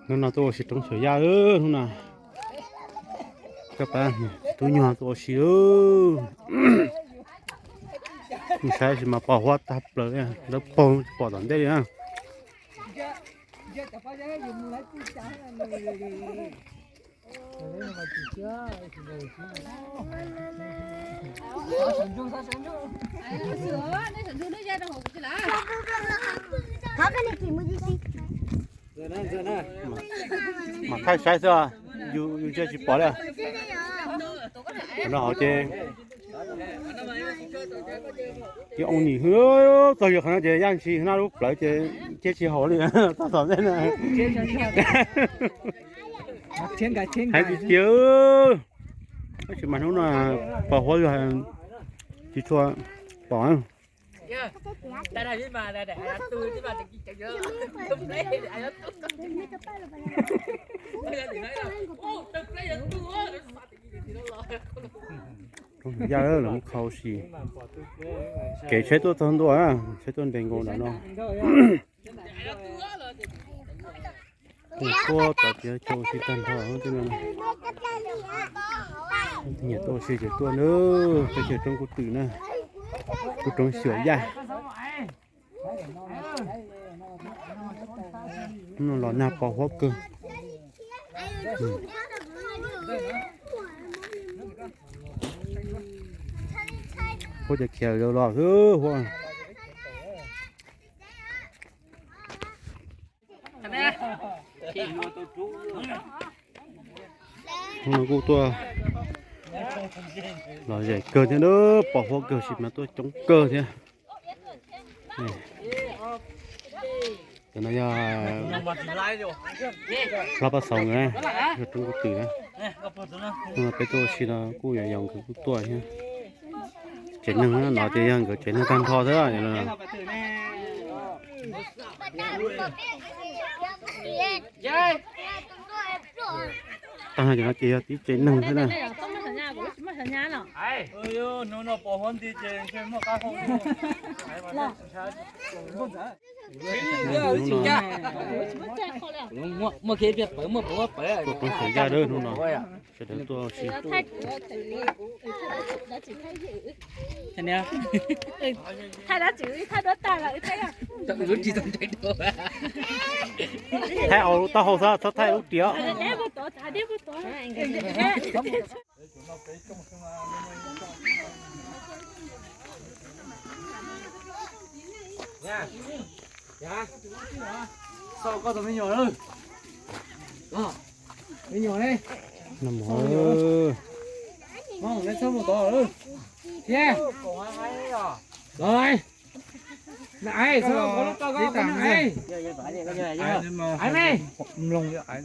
Hnub no tuaj ua si roob Xyuas Yaj, hnub no koj pab tub nyuag tuaj ua si. Mus saib sis mas pos huab tag plaws li, lawv pog tsis pom tom ntej li na. Mas thaij saib xwb, yus ntsia tsis pom li. No hauv ces, ces oo nim hwv txog yus qhov no ces yaj ntshis na lub plawv ces ciaj tsis haum li. Tau tom ntej na. Hais tiag tiag, tab sis mas hnub no pos huab yus tsis tshua pom. Yaj lawv mus qhau si. Kev tsheb tuaj txog ntua, tsheb tuaj nres nkaus ntawm no. Tuaj txog tias tau si tag nrho. Nyiam tuaj ua si ces tuaj na, peb chaw roob Kub Twm na, kuj roob Xyuas Yaj. Los nag pos huab kawg. Huab cov khiav los xwb huab. Hnub no kuj tuaj los zem kawg thiab, pos huab kawg sis mas tuaj coob kawg thiab. Cov no yog hlob Paj Xaus nkawd, yog roob Kub Twm na. Peb tuaj ua si no kuj yog nkawd kuj tuaj thiab. Tsev neeg no ces yog nkawd tsev neeg tag nrho xwb. Tag nrho ces no ces yog tib tsev neeg xwb na. Tuaj roob Xyuas Yaj hnub no, sawv daws tuaj si. Thaij dab tsi, thaij duab tag los thaij. Thaij taub hau xwb, txhob thaij lub riam. Koj tus me nyuam lawm. Me nyuam ne? Mog, neb txhob mus tod lawm. Thiab los, na, aiv, txhob ua lub rau koj me, aiv me, mloog, aiv,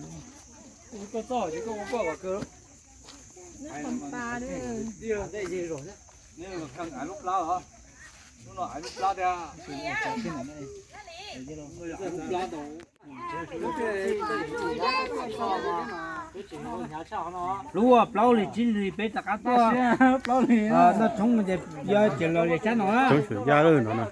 koj txoj ces koj ua koj kom kawg. Lub plab os, lub no aiv lub plab tiag. Lub plab tau. Lub plaub hlis tsib hlis peb rov qab tuaj. Noj tshoob ces yog ces los li sab no. Tshoob Xyuas Yaj no na.